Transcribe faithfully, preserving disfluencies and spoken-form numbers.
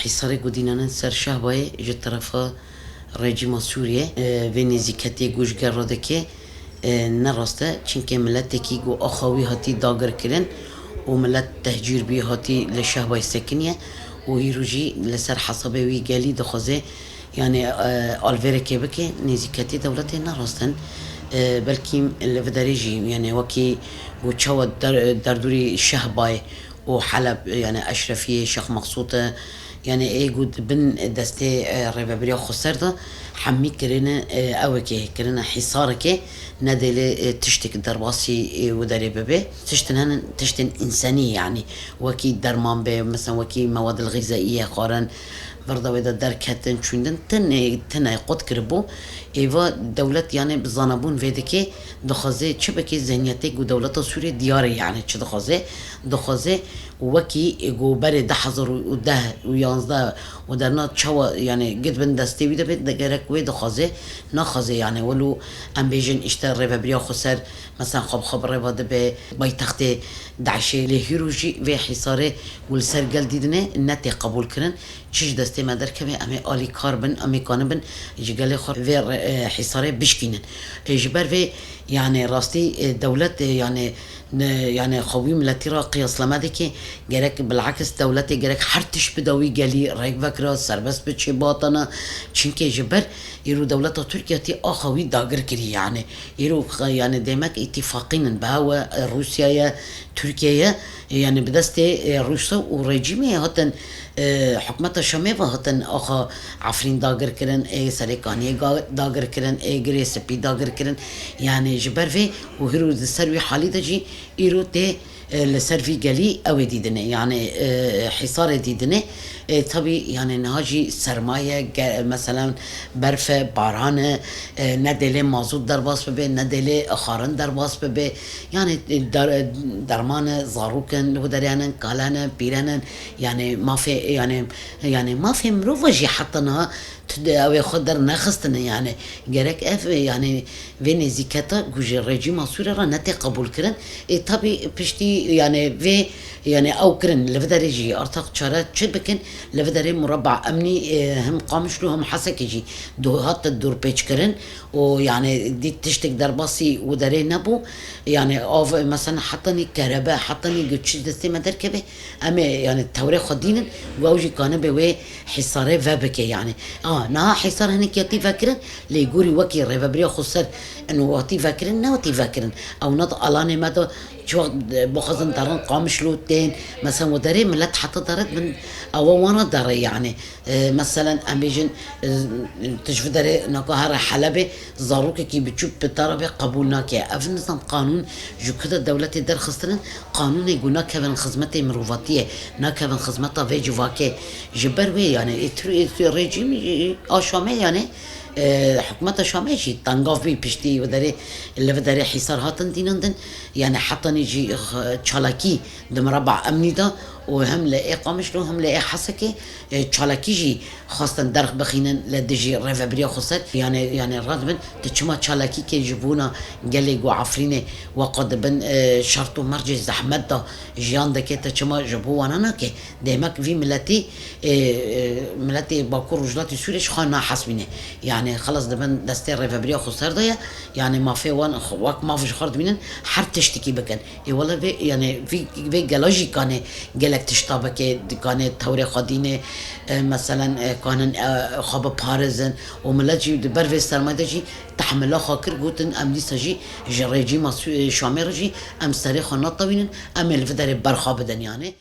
Hîsarê ku dînanin ser Şehbayê ji terefa rejîma Sûriyê, e, vê nêzîketiyê ku ji gel re dike, e, ne rast e. Çimkî miletekî ku axa wî hatî dagirkirin û milet tehcîr bî hatî li Şehbayê sekiniye û hîro jî li ser hesabê wî gelî dixwaze, yanî, e, alvêrekê bike nêzîketî dewletê ne rast in. E, belkî li vê derê jî, yanî wekî ku çawa der-, derdorî Şehbayê û Heleb, yanî Eşrefiyê, Şêx Meqsûd e, yanî ê ku di bin destê, e, Rêvebiriya Xweser de hemî kirine, e, ewekê, kirine hîsarekê, nedêle, e, tiştek derbasî, e, wê derê bibe. Tiştin henin, tiştên însenî, yanî wekî derman be, mesela wekî mewadil xîzeyî ye xwarin, vir de wê de derketin, çûndin, tine, tine qut kiribû. Êva dewlet, yanî bi zanabûn vê dike, dixwaze çi bike, zihniyetê ku dewleta Sûriyê diyar e, yanî çi dixwaze, dixwaze wekî ku berê du hezar û deh û yanzdeh û derna çawa, yanî gid bin destê wî de bê, de gerek wê dixwaze, naxwaze, yanî welo em bêjin, îşte Rêvebiriya Xweser, mesela xwe bi xwe bi rêva dibe, paytextê DAIŞê, lê hîro jî vê hîsarê ku li ser gel dîdine ne tê qebûl kirin. Çi ji destê me derkeve, em ê alîkar bin, em ê kanibin ji gelê xwe vê re-, e, hîsarê bişkînin. E, ji ber vê, yanî rastî, e, dewlet, e, yanî, ne, yanî xwe wî miletî re qiyasleme dike, gerek bilakis dewletê gerek her tişt bida wî gelî rêk vekira, serbest bi çêbihatana. Çimkî ji ber îro dewleta Tirkiye tî axa wî dagir kirî, yanî îro, yanî demek îtîfaqîn in bi hewe, e, Rûsya ye, Tirkiye ye, e, yanî bi destê, e, Rûsa û rejîmê hatin, e, hikûmeta Şamê ve hatin axa Efrîn dagir kirin, ê Serêkaniyê ga-, dagir kirin, ê Girê Spî dagir kirin. Yanî ji ber vê û hîro di ser wî halî de jî îro tê, e, li ser vî gelî ew ê dîdine, yanî, e, hîsarê dîdine. E, tabî, yanî niha jî serma ye, ge-, meselen berf e, baran e, e, ne dêlê mazût derbas bibe, ne dêlê xwarin derbas bibe. Yanî, e, der-, derman e, zarok in, li wê derê henin, kalen in, pîren in. Yanî mafê, yanî, yanî mafê mirova jî heta niha tu de ew ê xwe dernexistine, yanî gerek ev, yanî vê nêzîketa ku ji rejîma Sûriyê re ne tê qebûl kirin. Ê, tabî piştî, yanî vê, yanî ew kirin, li vê derê jî artak çare çi bikin, li vê derê mureba emnî, e, hem Qamişlo hem Hesekê jî du-, hat dorpêç kirin û, yanî dît tiştek derbasî wê derê nebû. Yanî av, mesela hetanî kerebe, hetanî ku çi destê me derkeve, em ê, yanî tewrê xwe dînin, ku ew jî kanibe wê hîsarê vebike, yanî. A, niha hîsar hinek yetî vekirin, lê gorî wekî Rêvebiriya Xweser, eno wetî vekirin, newetî vekirin. Ew ne di alanê me de, çi wext, e, bixwazin derin Qamişlo tên, mesela wê derê milet heta dere bin, ewa wan re dere, yanî. E, meselen, em bêjin, e, tu ji vê derê naka here Helebê, zarokekî biçûk bi te re bê qebûl nake. Ev nizam qanûn ji ku de dewletê derxistinin, qanûnê ku nakevin xizmetê mirovatiyê, nakevin xizmeta vê civakê. Ji ber wê, yanî, ê Tir-, ê Tir-, rejîmê, ê, a Şamê, yanî, e, hikûmeta Şamê jî tengav bî piştî wê derê, li vê derê hîsar hatin dînandin. Yanî, hetanî jî, e, çalakî di mireba emnî de û hem li ê Qamişlo hem li ê Hesekê, e, çalakî jî xwestin derx bixînin li dijî Rêvebiriya Xweser. Yanî, yanî radibin, tu çima çalakî kê ji bona gelê ku Efrînê weqa dibin, e, şert û mercê zehmet de jiyan dike, tu çima ji bo wana nake? Demek vî miletî, e, e, miletê Bakur Rojhilatê Sûriyê ji xwe nahesibîne. Yanî, xelas dibin destê Rêvebiriya Xweser de ye. Yanî, mafê wan xwe wek maf ji xwe re dibînin, her tiştekî bikin. Ê wele vê, yanî vî, vê gela jî kanê gelek tişta bike, dikanê tewrê xwe dînê, e, meselen, e, kanin, e, xwe biparêzin û milet jî di ber vê sermayê de jî tehmila xwe kir, gotin, em dîsa jî ji rejîma Sû-, e, Şamê re jî em serê xwe natewînin, em ê li vê derê berxwe bidin, yanî.